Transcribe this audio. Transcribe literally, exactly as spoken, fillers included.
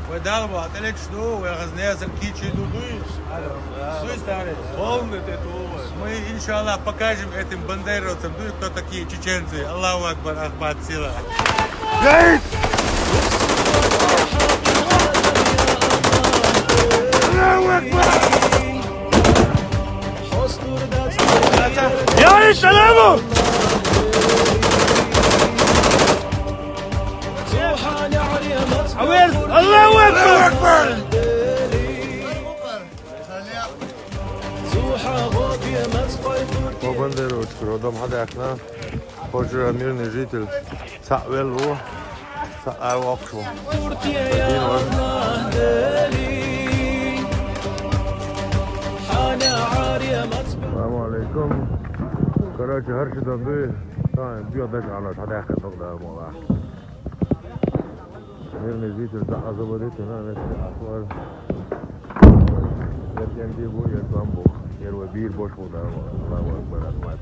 Вай Дала мукъ лахь, ду, вай хазна ясар кийча ду, дуй? Дуй, старый? Полный ты ту. Мы, иншаллах, покажем этим бандеровцам, дуй, кто такие чеченцы. Аллаху Акбар, Ахмат, сила. Аллаху Акбар! Я саламу! Аллаху Акбар! Бандеровцаш родом хьадаьхкина. Хожа мирный житель. Цхьаъ велла ву, цхьаъ воккхуш ву. Дийна вара. Салам алейкум. Короче, хӀара ши дан дуй. Сан, дуй даш Ӏалаш, хьадаьхкина дог да, мола. Мирный житель, цхьаъ освободить, на, на, ахвар. Ер кенди бу, ер там бу. Ер ва бир бош бу, да, Аллаху Акбар, Ахмат.